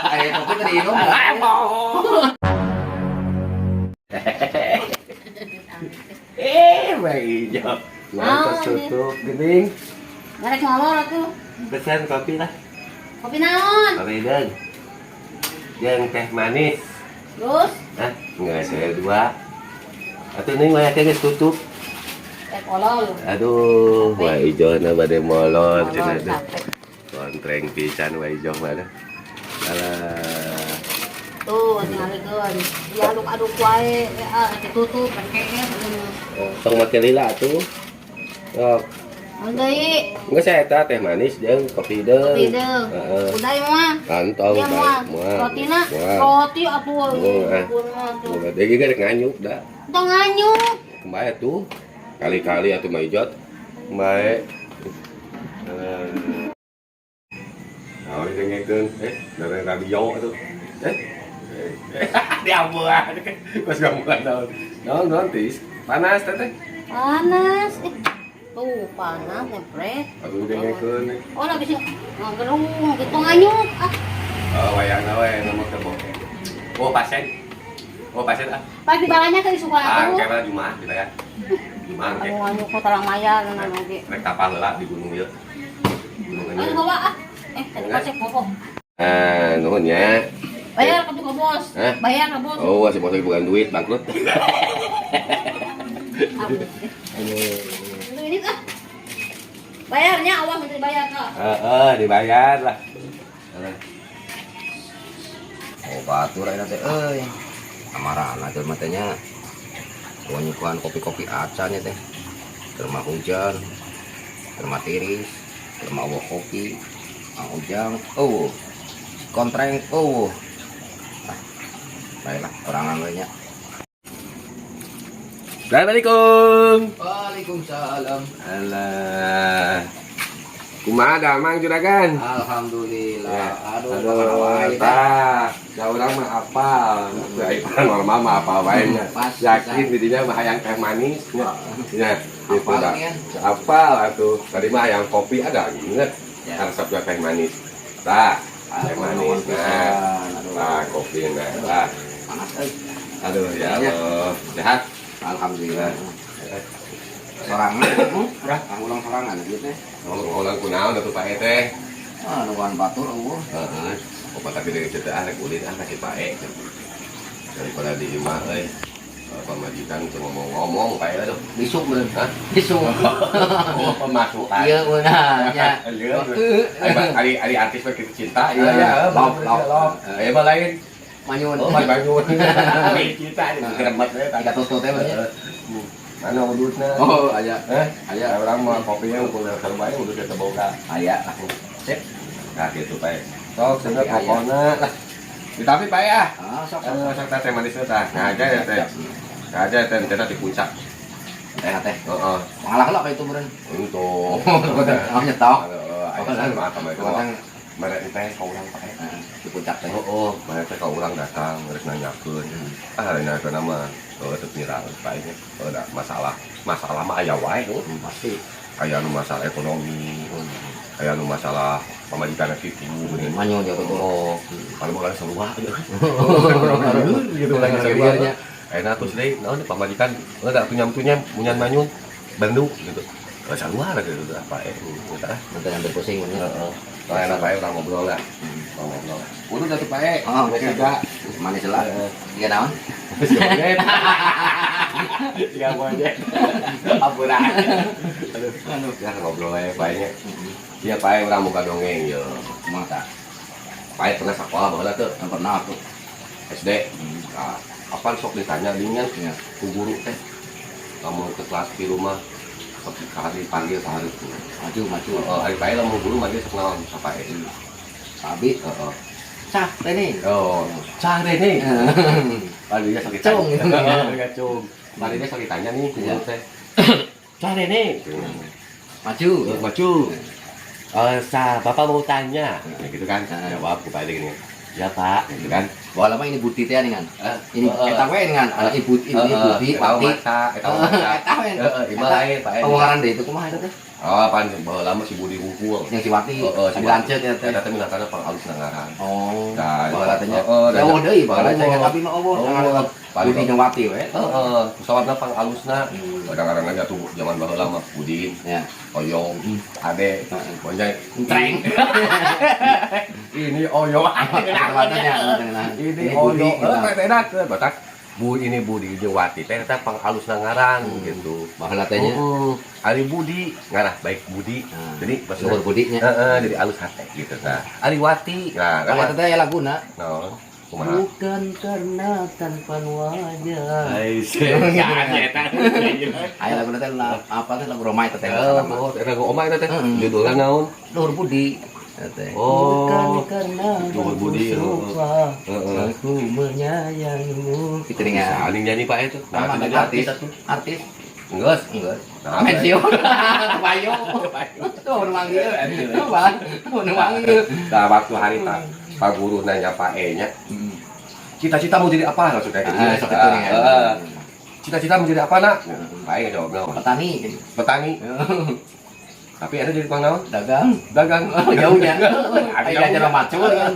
Aya kopi tadi diinum. Ah, Eh, Maijo. Naon, Mantap tutup geuning. Ngarek molor atuh. Pesan kopi lah. Kopi naon? Kopi deung. Jeung teh manis. Terus Hah? Enggak, saya dua. Atuh ning waya teh geus tutup. teh kolol. Aduh, Wa Ijo na bade molor Molor cenah teh. capek. Kontreng pisan Wa Ijo mah dah. Alah. Tuh, tingalikeun. Diaduk-aduk wae, ah, ditutup pakai. Oh, tong make lila atuh. Sok. Naon deui? Enggak saya eta teh manis jeung kopi deung. Kopi deung. Heeh. Udah ieu mah. Kantong Iya moal. moal. Rotina, Moal. roti atuh. Moal, ah. Mah tuh. Moal deui ge rek nganyuk da. Tong nganyuk. Bae tuh. Kali-kali atuh mah ijot. Bae. Nah, ini dengekeun dari radio atuh. Eh. Diambuan. Kos gambuan naon. Naon naon tis. Panas teh teh. Panas. Eh, tuh panas nyepret. Atuh dengekeun. Oh, lah bisa ngegerung gitu nganyuk. Ah, Oh, wayangna we nomor teh bokeh. Oh, pasien. Oh, pasien ah. pagi balanya ke suka Ah, atuh. kayak mana Jumat gitu ya. Jumat Anu kayak. nganyuk kok tarang maya naon oge. Rek tapal heula di gunung ieu. Gunung Ayo ini. bawa ah. Eh, tadi kocek bobo. Ah, nuhun ya. Bayar ke ke bos. Hah? Bayar ke bos. Oh, si bos lagi bukan duit, bangkrut. Aduh. Itu ini ah. Bayarnya awas nanti dibayar kak. Heeh, dibayar lah. Alah. Oh, batur ayeuna teh euy. Amarana jelema teh nya. Nyukuan kopi-kopi acan ya teh. Keur mah hujan, keur mah tiris, keur mah euweuh kopi. Mang Ujang euweuh. Kontreng euweuh. Ah, baiklah, orangan we nya. Assalamualaikum. Waalaikumsalam. Alah. Kumaha damang juragan? Alhamdulillah. Ya. Aduh, Aduh, kapan wae teh. tah. Da urang mah apal. Ai normal mah apal wae nya. Pas, Yakin didinya mah hayang teh manis nya. Nya, gitu Apal dah. nih, Apal atuh. Tadi mah hayang kopi ada inget. Ya. Resepnya teh manis. Tah, teh manis. Nah, Aduh. tah kopi nah. Tah. Panas euy. Aduh ya Allah. Sehat? Alhamdulillah. Sorangan, Hah? ulang sorangan gitu teh. Ngomong kunaon atuh Pak E teh. Ah, nungguan batur euweuh. Heeh. Obat tapi dari cerita ah rek ulin ah kasih Pak E. Daripada di imah euy. Pamajikan teu ngomong-ngomong Pak E aduh. Besuk meureun. Hah? Besuk. Oh, pemasukan. Iya beunah nya. Iya. Ari ari artis mah kitu cinta iya ya. Love, love. Love. Aya mah lain. Manyun. Oh, manyun. Ari cinta di gremet we Tiga tutut teh bener. Mana udutna? Oh, aya. Eh, Aya. urang mah kopinya ukur kalau bae udutnya teu boga. Aya lah. Sip. Nah, gitu Pak. Sok cenah Aya. pokona lah. Ditapi Pak ya. Ah, sok Eh, sok. sok teh manisnya tah. Ngaja ya teh. Ngaja teh teh di puncak. Teh teh. Heeh. Mengalah lah kayak itu meureun. Untuk. Oh, nyetok. Heeh, aya mah kamari Kadang mere teh ka urang Pak. di puncak teh. Oh, mere teh ka urang datang rek nanyakeun. Ah, nanyakeun mah oh teu pirang Pak nya. Oh, da masalah. Masalah mah aya wae tuh. Pasti. Aya nu masalah ekonomi, aya nu masalah pamajikan kitu geuning. Manyun ya tuh. Oh, kalau mau sarua gitu lagi sarua. Nya. Enak terus deui, naon pamajikan da tunyam-tunyam munyan manyun bendu gitu. Eh sarua lah gitu apa eh eta ah. Nanti yang pusing nya. Heeh. Nah, enak bae urang ngobrol lah. Urang ngobrol. Udah tuh Pak E. Oh, Geus oke. juga. Manis lah. Heeh. Iya naon? Geus monyet. Tiga monyet. Ampura. Aduh, Aduh. ya ngobrol aja Pak E nya. Iya Pak E urang muka dongeng ye. Kumaha tah? Pak E pernah sekolah baheula teu? Yang pernah tuh. SD. Nah, kapan sok ditanya dingan Iya. ku guru teh. Kamu ke kelas di rumah sok sehari panggil sehari. Maju maju. Heeh, hari Pak E lamun guru manggil sok naon ka Pak E. Abi Heeh. cah teh nih. Oh, cah deh nih. Padinya sok ditanya. Cung. Heeh, cung. Padinya sok ditanya nih ku Iya. guru teh. Cah deh nih. Maju. Maju. Eh, sa, Bapak mau tanya. Ya, gitu kan. Heeh. Jawab ku Pak E gini. Ya, Pak, gitu kan. Wah lama ini Budi teh nih kan. Ini Heeh. eta we kan. Ada ibu ini Budi Eta Wati. maca, eta maca. Eta we. Heeh, ieu mah lain Pak E. Pengeluaran deh itu kumaha eta teh? Oh, pan baheula mah si Budi hungkul. Yang si Wati. Heeh, si lanceuk eta teh. Eta teh minatana pang alus ngaran. Oh. Nah, Baheula Baheula teh nya. Heeh, Jauh deui baheula cengen abi mah eueuh. Oh, paling Budi jeung Wati we. Heeh, pesawatna pang alusna. Kadang-kadang aja tuh zaman baheula mah Udin, Ya. Oyong, Ade, Bonjai, Treng. Ini Oyong. Ini Oyong. Eh, enak batak. Bu ini Budi jeung Wati teh eta pang alusna ngaran gitu. Baheula teh nya. Heeh. Ari Budi ngarah baik Budi. Jadi maksudnya Luhur Budi nya. Heeh, jadi alus hate gitu tah. Ari Wati. Nah, kan Eta teh laguna. Naon? Kumaha? Bukan karena tanpa wajah. Ai, Aya lagu teh apa teh lagu Roma eta teh. Oh, eta lagu Oma eta teh. Judulna naon? Luhur Budi. Teh. Oh. Bukan karena Luhur Budi. rupa, aku menyayangimu. Gitu dengan. Saling nyanyi Pak itu. Nah, Nah, artis, artis. Enggak. Enggak. Nah, Pensiun. Payu. Tuh nu manggil. Tuh nu manggil. Nah, waktu hari Pak Pak Guru nanya Pak E-nya, cita-cita mau jadi apa? Langsung kayak gitu. Ah, seperti itu ya. Cita-cita mau jadi apa, Nak? Pak E ngejawab naon? Petani. Petani. Tapi ada jadi tukang naon? Dagang. Dagang. Oh, jauhnya. Ada jalan macul kan.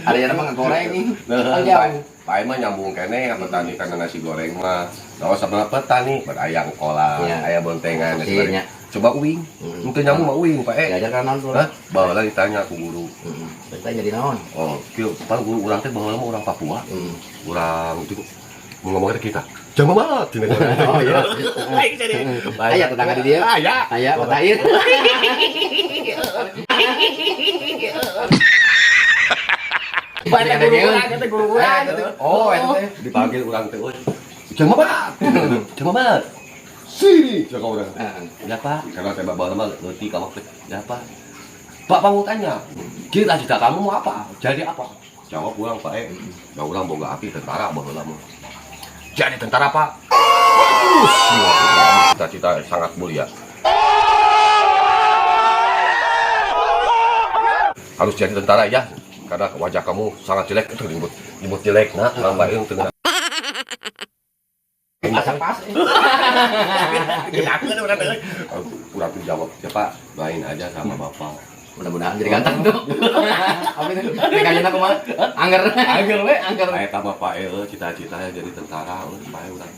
Ada jalan mah ngegoreng. Nah, Jauh. Pak E mah nyambung kene petani karena nasi goreng mah. Nah, sebelah petani berayang kolam, Iya. ayam bontengan dan Iya. sebagainya. Coba uing. Untuk nyambung mah uing, Pak E. Diajar kan naon tuh? Hah? Baheula ditanya ku guru. Kita jadi naon? Oh, kieu pan guru urang teh baheula mah urang Papua. Urang itu ngomong ke kita. Jangan banget. Oh iya. Aya tetangga di dia. Aya. Aya Pak Tahir. Banyak guru urang teh guru urang. Oh, eta teh. Dipanggil urang teh euy. Jangan banget. Jangan banget. Sini jaga urang. Ya Pak, karena saya bawa nama leutik ka waktu. Ya Pak. Pak mau tanya, cita-cita kamu mau apa? Jadi apa? Jawab urang Pak E. Ya urang boga api tentara baheula mah. Jadi tentara Pak. Cita-cita sangat mulia. Harus jadi tentara ya, karena wajah kamu sangat jelek itu nyebut jelek nah, nambahin tengah. Asa pas. Kurang tuh jawab, ya Pak, doain aja sama Bapak. Mudah-mudahan jadi ganteng tuh. Apa itu? Nekanya aku mah angger. Angger we, angger. Eta Bapak cita-citanya jadi tentara, Pak udah.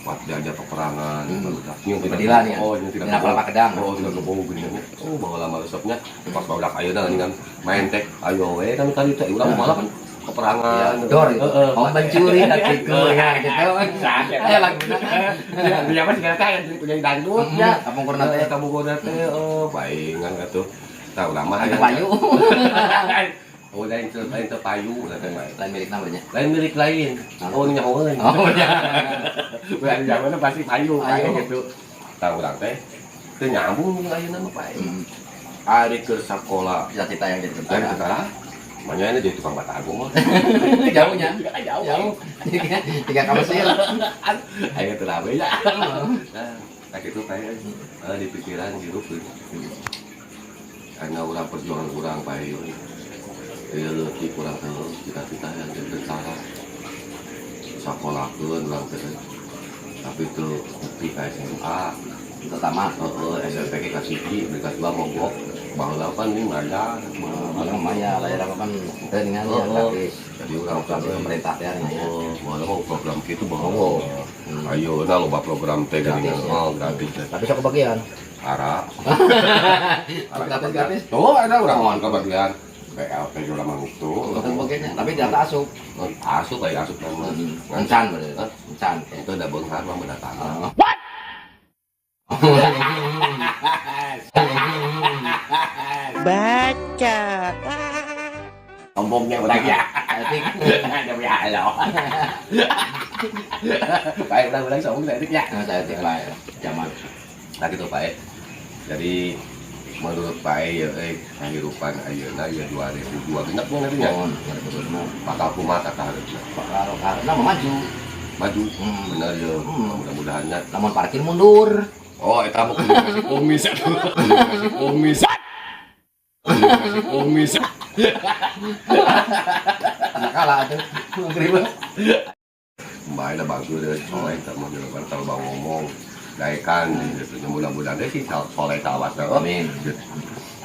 Buat diajar peperangan, barudak. Nyung tidak Pengadilan ya? Oh, nyung tidak Tidak apa-apa kedang. Oh, tidak kebohong gini. Oh, bawa lama resepnya. Pas barudak ayeuna gini kan main teh, ayo we kan kali teh urang malah kan peperangan. Dor gitu. Heeh. Oh, mencuri hatiku ya gitu. Aya laguna. Dia mah segala teh jadi penyanyi dangdut ya. Kampung Kurna teh. Kampung Kurna teh oh paingan atuh. Tah urang mah Ada payu. Oh, lain teu lain teu payu lah teh mah. Lain milik namanya. Lain milik lain. Oh, nyahoeun. Oh ya. Bukan zaman pasti payu Payu. kayak gitu. Tah urang teh teu nyambung jeung ayeuna mah Pak. Ari keur sakola Cita-cita yang jadi jadi tentara. tentara. Manya ini jadi tukang batagong mah. Jauhnya. Jauh. Jauh. Tiga ka Mesir. Ayo teu rame ya. Nah, kayak gitu kayak di pikiran hirup gitu. Karena orang perjuangan orang Pak Ieu leutik urang teh cita-cita yang jadi tentara. Sakolahkeun urang teh. Tapi teu bukti ka SMA. Pertama. Heeh, SMP ke kelas 1, kelas 2 mogok. Baheula kan ini maya. Kalau maya layar apa kan teu dengan ya gratis. Jadi urang Program pemerintah teh nya. Oh, baheula mah program kitu Oh. baheula. Ayo, nah loba program teh Gratis, geuningan. ya. Oh, gratis teh. Tapi sok kebagian. Ara. Gratis gratis. Tuh, ada urang mah kebagian. BLT juga mah itu. Sok kebagiannya, tapi data asup. Asup aya asup mah. Encan berarti. Encan. Itu ada beunghar mah mendatang. What? Baca. Sombongnya urang ya. Etik. Ada ya lo. Baik, urang sombong saya ya. Nah, saya etik lah ya. Zaman. Nah gitu Pak E. Jadi menurut Pak E ya kehidupan ayeuna ya 2002 genep nya nantinya. Oh, 2026. Bakal kumaha tah kaharepna. Bakal karena mau maju. Maju. Bener ya. Mudah-mudahannya. Lamun parkir mundur. Oh, eta mah kudu kasih kumis atuh. Kudu kasih kumis. Kudu kasih kumis. Anak kalah atuh. Ribet. Mbak ada bagus deh, soleh sama jawaban kalau bang ngomong daekan gitu. Mudah-mudahan deh sih soleh tawas dah. Amin.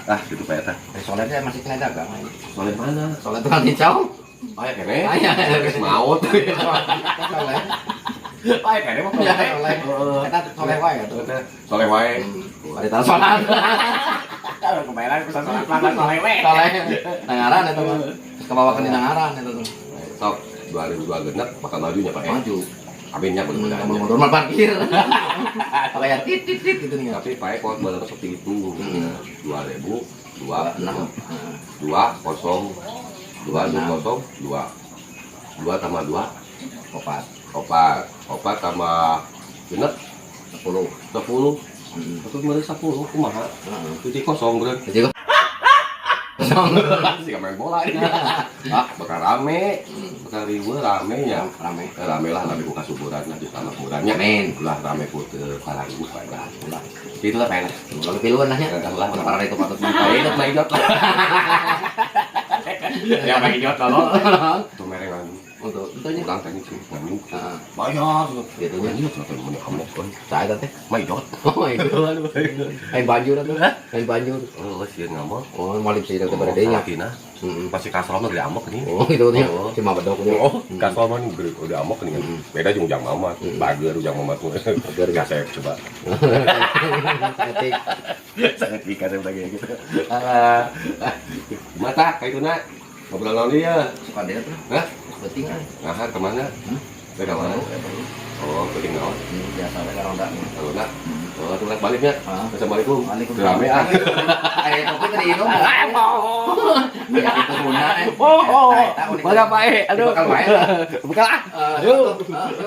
Ah, gitu Pak Eta. Solehnya masih kena dagang. Soleh mana? Soleh tukang cincau. Aya keneh. Aya. Geus maot. Soleh. Aya keneh mah. Ya, soleh. Heeh. Eta soleh wae atuh. Soleh wae. Ada tahu sholat. Kalau kebayaran pesan sholat mah soleh we. Soleh. Nangaran eta mah. Terus kebawakan di nangaran eta tuh. Sok 2002 genep bakal majunya, Pak, ya. Maju. Aminnya, mudah-mudahan. Mundur mah parkir. Kayak tit tit tit gitu nih. Tapi Pak Eko benar seperti itu. 2002 Enam. 2 0 2 2 0 2 2 tambah 2 4. 4, 4 tambah genep 10. 10. 10. Itu mana 10 kumaha? Titik kosong bro. Jadi kosong. Sih main bola ini. Ah, bakal rame. Bakal riweuh rame nya. Rame. Rame lah, rame ku kasuburan lah di tanah murahnya. Amin. Ulah rame ku teu parangu lah. Ulah. Itulah pengen. Ulah piluan lah nya. Ulah. Para itu patut Main main jot lah. Ya main jot lo. Tuh merengan. Untuk tentunya. Urang tanya sih, nganyuk. Heeh. Bayar. Gitu nya. Nganyuk atau mun kamu kan. Saya teh. Main jot. Oh my God. Main banjur atuh. Main banjur. Oh, sieun ngamuk. Oh, malip sih teh pada nya. Tina. Heeh. Pasti kasrol mah gede amok nih. Oh, gitu nya. Oh. Cuma bedok nya. Oh, kasrol mah gede udah amok nih. Beda jeung Ujang Mamat. Bager Ujang Mamat. Bager. Kasep coba. Etik. Sangat kasep lagi gitu. Ah. Mata kayak itu nak. Ngobrol naon dia? Suka dia tuh. Hah? Penting kan. Nah, kemana? Hmm? Ke mana? Oh, penting naon? Biasa we ronda. Ronda. Oh, tuh baliknya. Ah. Assalamualaikum. Waalaikumsalam. Rame ah. Aya kopi tadi minum. Ya itu guna. Oh, Eta, eta unik. Bangga Pak E. Aduh. Bekal wae. Bekal ah. Eh, Yuk. ah, yuk.